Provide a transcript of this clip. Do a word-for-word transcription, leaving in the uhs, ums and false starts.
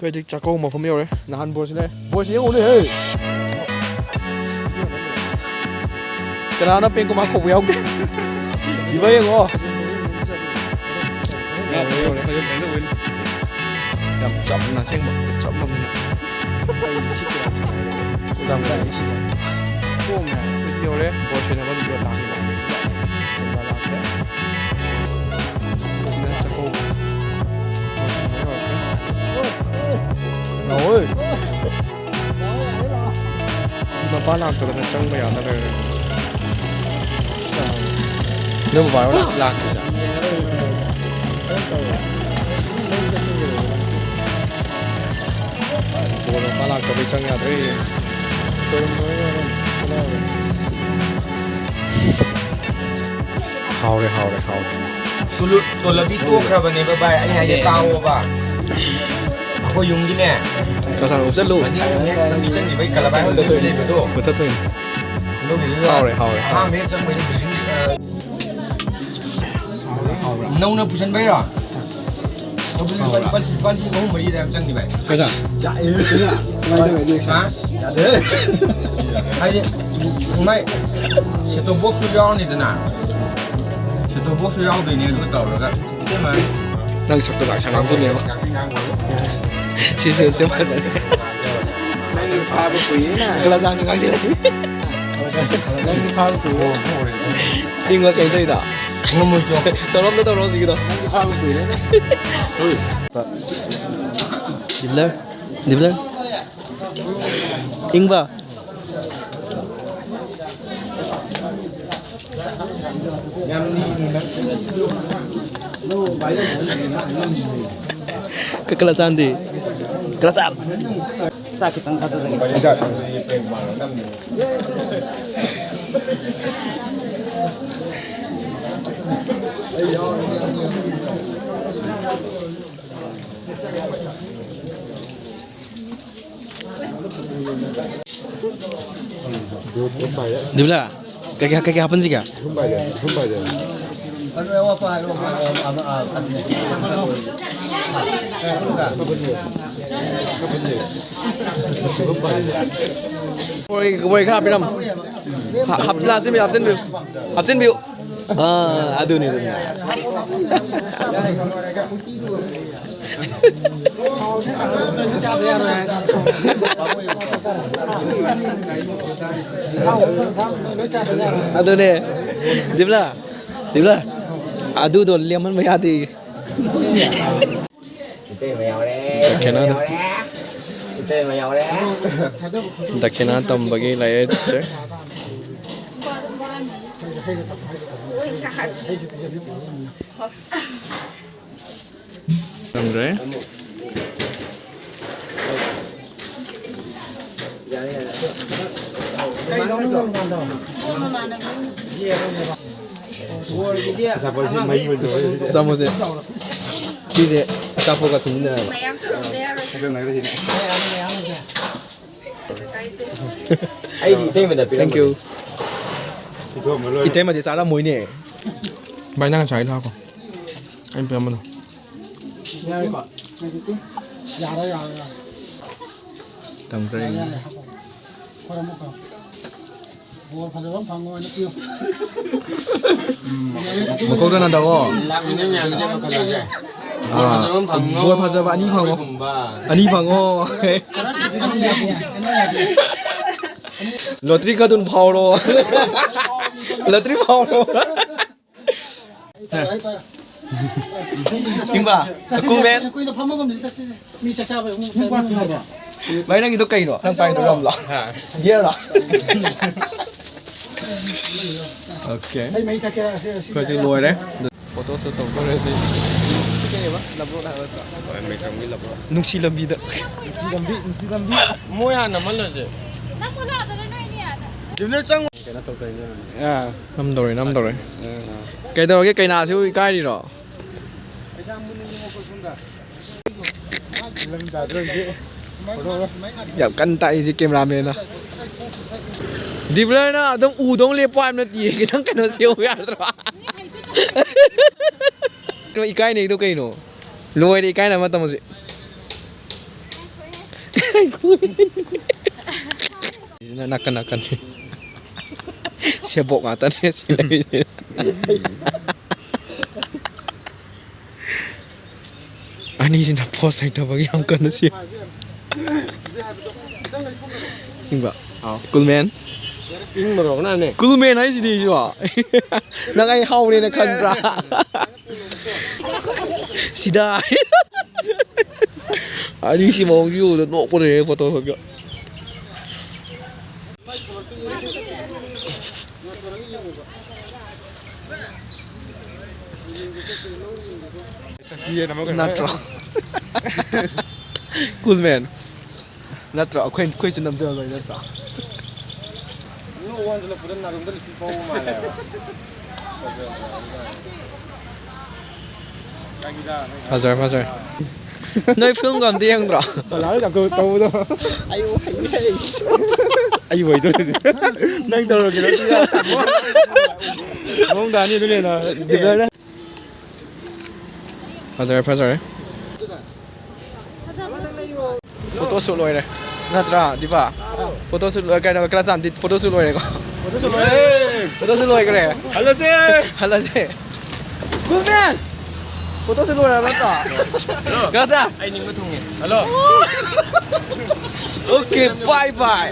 ꯑꯩꯈꯣꯏ ꯍꯧꯖꯤꯛ ꯆꯥꯛꯀꯧꯕ ꯃꯐꯝ ꯌꯧꯔꯦ꯫ ꯅꯍꯥꯟ ꯕꯣꯁ ꯂꯩ꯫ ꯕꯣꯁ ꯌꯦꯡꯉꯨꯅꯦ, ꯍꯦ꯫ ꯀꯅꯥꯅ ꯄꯦꯡ ꯀꯃꯥ ꯀꯧꯕ ꯌꯥꯎꯗꯦ? ꯏꯕ ꯌꯦꯡꯉꯣ꯫ ꯌꯧꯔꯦ, ꯌꯧꯔꯦ꯫ ꯌꯥꯝ ꯆꯝꯅ ꯑꯁꯦꯡꯕ, ꯆꯝꯃꯕꯅꯤꯅ꯫ ꯈꯨꯗꯥꯡ ꯀꯥꯏ ꯁꯤ ꯀꯣꯡꯅ ꯁꯤ ꯌꯧꯔꯦ꯫ ꯕꯣꯁ ꯁꯦꯟꯅꯕ ꯑꯗꯨꯝ ꯌꯣꯠ ꯂꯥꯛꯑꯦ꯫ ꯁꯤꯅ ꯆꯥꯛꯀꯧꯕ꯫ ꯂꯥꯛꯑꯣꯏ꯫ ꯃꯄꯥ ꯂꯥꯛꯇꯗꯅ ꯆꯪꯕ ꯌꯥꯗ ꯂꯩꯔꯦ꯫ ꯅꯣꯏ ꯕꯕꯥ ꯍꯣꯏ ꯂꯥꯛꯇ꯭ꯔꯤꯁꯦ? ꯕꯣꯜ ꯃꯄꯥ ꯂꯥꯛꯇꯕꯩ ꯆꯪ ꯌꯥꯗ꯭ꯔꯦ꯫ ꯍꯥꯎꯔꯦ, ꯍꯥꯎꯔꯦ, ꯍꯥꯎꯔꯦ꯫ ꯇꯣꯂꯨ-, ꯇꯣꯂꯕꯤ ꯇꯣꯛꯈ꯭ꯔꯕꯅꯦꯕ ꯚꯥꯏ, ꯑꯩꯅ ꯍꯥꯏꯁꯦ ꯇꯥꯎꯑꯣꯕ꯫ ꯑꯩꯈꯣꯏ ꯌꯨꯝꯒꯤꯅꯦ꯫ ꯆꯥꯛ ꯆꯥꯕ ꯆꯠꯂꯨ꯫ ꯃꯅꯤꯡ ꯍꯦꯛ ꯂꯝꯕꯤ ꯆꯪꯈꯤꯕꯩ ꯀꯂꯕꯥꯏ ꯍꯣꯇꯦꯜ ꯂꯩꯕꯗꯣ꯫ ꯃꯨꯊꯠꯇꯣꯏꯅꯤ꯫ ꯑꯗꯨꯒꯤꯗꯨꯗ ꯍꯥꯎꯔꯦ, ꯍꯥꯎꯔꯦ, ꯍꯥꯎꯔꯦ꯫ ꯑꯍꯥꯟꯕ ꯍꯦꯛ ꯆꯪꯕꯩꯗ ꯕꯤꯖꯤꯅꯦꯁ, ꯑ, ꯅꯧꯅ ꯄꯨꯁꯟꯕꯩꯔꯣ? ꯑꯗꯨꯗꯤ ꯂꯨꯄꯥ, ꯂꯨꯄꯥ ꯂꯤꯁꯤꯡ ꯑꯍꯨꯝ ꯃꯔꯤ ꯑꯗꯥꯏ ꯆꯪꯅꯤ ꯚꯥꯏ꯫ ꯀꯩꯁꯥ? ꯌꯥ-, ꯑꯦ, ꯀꯩꯅꯣ? ꯀꯃꯥꯏꯅ ꯇꯧꯋꯦ ꯑꯗꯨ? ꯍꯥ? ꯌꯥꯗꯦ꯫ ꯍꯥꯏꯗꯤ, ꯃꯥꯏ ꯁꯦꯠ ꯇꯣꯞ ꯕꯣꯛꯁꯁꯨ ꯌꯥꯎꯔꯅꯤꯗꯅ꯫ ꯁꯦꯠ ꯇꯣꯞ ꯕꯣꯛꯁꯁꯨ ꯌꯥꯎꯗꯣꯏꯅꯦ, ꯑꯗꯨ ꯇꯧꯔꯒ꯫ ꯏꯇꯩꯃ꯫ ꯅꯪ ꯁꯛꯇꯣ ꯉꯥꯛꯁꯪ ꯉꯥꯡꯁꯤꯜꯂꯦꯕ꯫ ꯁꯤꯁꯨ ꯁꯦꯝ ꯐꯖꯅꯤ꯫ ꯅꯪꯒꯤ ꯐꯥꯕ ꯀꯨꯏꯔꯦꯅ꯫ ꯀꯂꯥꯆꯥꯟꯁꯨ ꯉꯥꯡꯁꯤꯜꯂꯦ꯫ ꯅꯪꯒꯤ ꯐꯥꯕ ꯀꯨꯏꯔꯦ꯫ ꯏꯪꯕ ꯀꯩ ꯇꯧꯔꯤꯗꯣ? ꯉꯝꯃꯣꯏ ꯆꯣ꯫ ꯇꯧꯔꯣ, ꯑꯝꯇ ꯇꯧꯔꯣ ꯍꯧꯖꯤꯛꯀꯤꯗꯣ꯫ ꯅꯪꯒꯤ ꯐꯥꯕ ꯀꯨꯏꯔꯦꯅ꯫ ꯗꯤꯕꯂꯔ, ꯗꯤꯕꯂꯔ꯫ ꯏꯪꯕ꯫ ꯌꯥꯝ ꯂꯤꯡꯉꯤ ꯅꯪ꯫ ꯀ-, ꯀꯂꯥꯆꯥꯟꯗꯤ? ꯀꯂꯥꯆꯥꯟ꯫ ꯆꯥꯛ ꯈꯤꯇꯪ ꯊꯥꯖꯗꯒꯦ꯫ ꯍꯤꯗꯥꯛ꯫ ꯗꯤꯕꯂꯥ, ꯀꯩꯀꯩ, ꯀꯩꯀꯩ ꯍꯥꯞꯄꯟꯁꯤꯒꯦ? ꯑꯗꯨ ꯑꯋꯥꯠꯄ ꯍꯥꯏꯔꯣ, ꯑꯃ, ꯑꯃ, ꯑꯃ, ꯑꯃ꯫ ꯃꯣꯏ, ꯃꯣꯏ ꯈꯔ ꯍꯥꯞꯄꯤꯔꯝꯃꯣ꯫ ꯍꯥ-, ꯍꯥꯞꯆꯤꯜ-, ꯍꯥꯞꯆꯤꯟꯕꯤꯌꯨ, ꯍꯥꯞꯆꯤꯟꯕꯤꯌꯨ꯫ ꯍꯥꯞꯆꯤꯟꯕꯤꯌꯨ꯫ ꯑꯥ, ꯑꯗꯨꯅꯤ, ꯑꯗꯨꯅꯤ꯫ ꯑꯗꯨꯅꯦ꯫ ꯗꯤꯕꯂꯥ, ꯗꯤꯕꯂꯥ, ꯑꯗꯨꯗꯣ ꯂꯦꯝꯍꯟꯕ ꯌꯥꯗꯦ꯫ ꯏꯇꯩꯃ ꯌꯥꯎꯔꯦ꯫ ꯗꯈꯤꯅꯥꯗꯣ꯫ ꯏꯇꯩꯃ ꯌꯥꯎꯔꯦ꯫ ꯗꯈꯤꯅꯥ ꯇꯝꯕꯒꯤ ꯂꯥꯏꯔꯤꯛꯁꯦ꯫ ꯈꯪꯗ꯭ꯔꯦ꯫ ꯆꯥꯃꯁꯁꯦ꯫ ꯁꯤꯁꯦ ꯑꯆꯥꯄꯣꯠꯀ ꯁꯤꯖꯤꯟꯅꯔꯕ꯫ ꯃꯌꯥꯝ ꯇꯧꯔꯝꯗ ꯌꯥꯔꯣꯏ꯫ ꯑꯩꯗꯤ ꯏꯇꯩꯃꯗ ꯄꯤꯔꯝꯕꯅꯦ꯫ Thank you꯫ ꯏꯇꯩꯃꯗꯤ ꯆꯥꯔꯝꯃꯣꯏꯅꯦ꯫ ꯚꯥꯏ, ꯅꯪ ꯉꯁꯥꯏ ꯂꯥꯛꯀꯣ꯫ ꯑꯩꯅ ꯄꯤꯔꯝꯕꯗꯣ꯫ ꯌꯥꯔꯦꯀꯣ? ꯌꯥꯔꯦ, ꯌꯥꯔꯦ, ꯌꯥꯔꯦ꯫ ꯇꯝꯈ꯭ꯔꯦ꯫ ꯌꯥꯔꯦ, ꯌꯥꯔꯦ, ꯍꯥꯞꯄꯣ꯫ ꯈꯣꯏꯔꯝꯃꯣ, ꯈꯣꯏꯔꯝꯃꯣ꯫ ꯕꯣꯔ ꯐꯖꯕ ꯑꯃ ꯐꯪꯉꯣ ꯍꯥꯏꯅ ꯄꯤꯌꯨ꯫ ꯃꯀꯣꯛꯇ ꯅꯟꯗꯋꯣ꯫ ꯂꯥꯛꯃꯤꯟꯅ ꯃꯌꯥꯝꯒꯤꯗꯤ ꯑꯃ ꯈꯜꯂꯁꯦ꯫ ꯕꯣꯔ ꯑꯥ, ꯐꯖꯕ ꯑꯃ ꯐꯪꯉꯣ꯫ ꯕꯣꯔ ꯐꯖꯕ ꯑꯅꯤ ꯐꯪꯉꯣ꯫ ꯑꯩꯈꯣꯏꯒꯨꯝꯕ꯫ ꯑꯅꯤ ꯐꯪꯉꯣ꯫ ꯈꯔ ꯆꯤꯛꯄꯤꯔꯝꯃꯣ, ꯌꯥꯅꯤ, ꯌꯥꯅꯤ, ꯌꯥꯅꯤ꯫ ꯂꯣꯇ꯭ꯔꯤ ꯈꯔ ꯊꯨꯅ ꯐꯥꯎꯔꯣ꯫ ꯂꯣꯇ꯭ꯔꯤ ꯐꯥꯎꯔꯣ꯫ ꯄꯥꯏꯔꯣ, ꯄꯥꯏꯔꯣ꯫ ꯁꯤꯡꯕ, ꯆꯠꯁꯤꯁꯦ, cool man꯫ ꯀꯨꯏꯅ ꯐꯝꯃꯒꯨꯝꯁꯤ, ꯆꯠꯁꯤꯁꯦ꯫ ꯃꯤ ꯆꯥꯛ ꯆꯥꯕ ꯑꯃꯨꯛ ꯆꯠꯅꯤꯡꯉꯕ? ꯚꯥꯏ, ꯅꯪꯒꯤꯗꯣ ꯀꯩꯅꯣ? ꯅꯪ ꯄꯥꯏꯗꯣ ꯌꯥꯝꯂꯣ? ꯍꯥ꯫ Beer ꯂꯣ? Okay꯫ ꯑꯩ ꯃꯍꯤ ꯊꯛꯀꯦ, ꯑꯁꯤ, ꯑꯁꯤ ꯑꯩꯈꯣꯏꯁꯨ ꯂꯣꯏꯔꯦ꯫ Photo shoot ꯇꯧꯗꯣꯔꯦ ꯁꯤ꯫ ꯁꯤ ꯀꯩꯕ? ꯂꯕ꯭ꯔꯣꯠ ꯍꯥꯏꯕ ꯅꯠꯇ꯭ꯔꯣ? ꯍꯣꯏ, ꯃꯩꯇ꯭ꯔꯝꯒꯤ ꯂꯕ꯭ꯔꯣꯠ꯫ ꯅꯨꯡꯁꯤ ꯂꯝꯕꯤꯗ꯫ ꯅꯨꯡꯁꯤ ꯂꯝꯕꯤ, ꯅꯨꯡꯁꯤ ꯂꯝꯕꯤ꯫ ꯃꯣꯏ ꯍꯥꯟꯅ ꯅꯝꯍꯜꯂꯁꯦ꯫ ꯅꯪꯕꯨ ꯂꯥꯛꯑꯗꯣꯏꯔꯣ ꯅꯣꯏ ꯑꯅꯤ ꯑꯥꯗ? ꯖꯨꯅꯤꯌꯔ ꯆꯪꯉꯣ꯫ ꯀꯩꯅꯣ ꯇꯧꯗꯣꯏꯅꯦ꯫ ꯑꯥ꯫ ꯅꯝꯗꯧꯔꯦ, ꯅꯝꯗꯧꯔꯦ꯫ ꯎꯝ꯫ ꯀꯩꯗꯧꯔꯒꯦ, ꯀꯩꯅꯥꯁꯤꯕꯨ ꯏꯀꯥꯏꯔꯤꯔꯣ? ꯌꯥꯝ ꯀꯟꯅ ꯇꯥꯛꯏꯁꯦ cameraman ꯅ꯫ ꯗꯤꯕꯂꯔꯅ ꯑꯗꯨꯝ ꯎꯗꯧ ꯂꯦꯞꯄꯣ ꯍꯥꯏꯕ ꯅꯠꯇꯤꯌꯦ, ꯈꯤꯇꯪ ꯀꯩꯅꯣ ꯁꯦꯝꯃꯨ ꯌꯥꯗ꯭ꯔꯣ? ꯀꯩꯅꯣ ꯏꯀꯥꯏꯅꯩꯗꯣ ꯀꯩꯅꯣ? ꯂꯣꯏꯔꯦ ꯏꯀꯥꯏꯅꯕ ꯃꯇꯝ ꯍꯧꯖꯤꯛ꯫ ꯁꯤꯅ ꯅꯥꯀꯟ ꯅꯥꯀꯟꯅꯤ꯫ ꯁꯦꯕꯣꯛ ꯉꯥꯛꯇꯅꯦ ꯁꯤ ꯂꯩꯔꯤꯁꯦ꯫ ꯑꯅꯤꯁꯤꯅ ꯄꯣꯁ ꯍꯩꯇꯕꯒꯤ ꯌꯥꯝ ꯀꯟꯅ ꯁꯤ꯫ ꯏꯪꯕ꯫ ꯀꯨꯜꯃꯦꯟ꯫ ꯏꯪꯕꯔꯣ ꯀꯅꯥꯅꯦ? ꯀꯨꯜꯃꯦꯟ ꯍꯥꯏꯁꯤꯗꯤ ꯑꯩꯁꯨ꯫ ꯅꯪ ꯑꯩ ꯍꯥꯎꯔꯦꯅ ꯈꯟꯕ꯭ꯔꯥ? ꯁꯤꯗ꯫ ꯑꯅꯤꯁꯤ ꯃꯑꯣꯡꯁꯤ ꯎꯕꯗ ꯅꯣꯛꯄꯅꯦ ꯐꯣꯇꯣ ꯈꯛꯇ꯫ ꯅꯠꯇ꯭ꯔꯣ? ꯀꯨꯜꯃꯦꯟ꯫ ꯅꯠꯇ꯭ꯔꯣ? ꯑꯩꯈꯣꯏ, ꯑꯩꯈꯣꯏꯁꯨ ꯅꯝꯖꯕ ꯂꯣꯏ ꯅꯠꯇ꯭ꯔꯣ? ꯅꯣꯛ ꯑꯣꯟꯁꯤꯜꯂꯛꯄꯗ ꯅꯥꯔꯨꯝꯗ ꯂꯤꯁꯤꯡ ꯐꯥꯎꯕ ꯃꯥꯜꯂꯦꯕ꯫ ꯐꯖꯔꯦ, ꯐꯖꯔꯦ꯫ ꯅꯣꯏ ꯐꯤꯂꯝꯒ ꯑꯝꯇ ꯌꯦꯡꯗ꯭ꯔꯣ? ꯄꯂꯥꯒ ꯌꯥꯝ ꯇꯧ-, ꯇꯧꯕꯗꯣ꯫ ꯑꯩ ꯑꯣꯏꯗꯣꯏꯅꯦ꯫ ꯑꯩ ꯑꯣꯏꯗꯣꯏꯅꯦ꯫ ꯅꯪ ꯇꯧꯔꯒꯦ, ꯅꯪ ꯇꯧꯔꯒꯦ꯫ ꯃꯑꯣꯡ ꯇꯥꯅꯤ ꯑꯗꯨꯅ ꯍꯦꯟꯅ꯫ ꯐꯖꯔꯦ, ꯐꯖꯔꯦ꯫ ꯐꯣꯇꯣ ꯁꯨꯠ ꯂꯣꯏꯔꯦ꯫ ꯅꯠꯇ꯭ꯔꯥ, ꯗꯤꯄꯥ? ꯐꯣꯇꯣ ꯁꯨꯠ ꯂꯣꯏ-, ꯀꯩꯅꯣ, ꯀꯂꯥꯆꯥꯟꯗꯤ ꯐꯣꯇꯣ ꯁꯨꯠ ꯂꯣꯏꯔꯦꯀꯣ? ꯐꯣꯇꯣ ꯁꯨꯠ ꯂꯣꯏꯔꯦ꯫ ꯐꯣꯇꯣ ꯁꯨꯠ ꯂꯣꯏꯈ꯭ꯔꯦ꯫ ꯍꯜꯂꯁꯦ꯫ ꯍꯜꯂꯁꯦ꯫ ꯒꯨꯗ ꯃꯦꯟ! ꯐꯣꯇꯣ ꯁꯨꯠ ꯂꯣꯏꯔꯕ ꯅꯠꯇ꯭ꯔꯣ? ꯀꯂꯥꯆꯥꯟ! ꯑꯩ ꯅꯤꯡꯕ ꯊꯨꯡꯉꯦ꯫ ꯍꯜꯂꯣ꯫ ꯑꯣꯀꯦ, ꯕꯥꯏ ꯕꯥꯏ꯫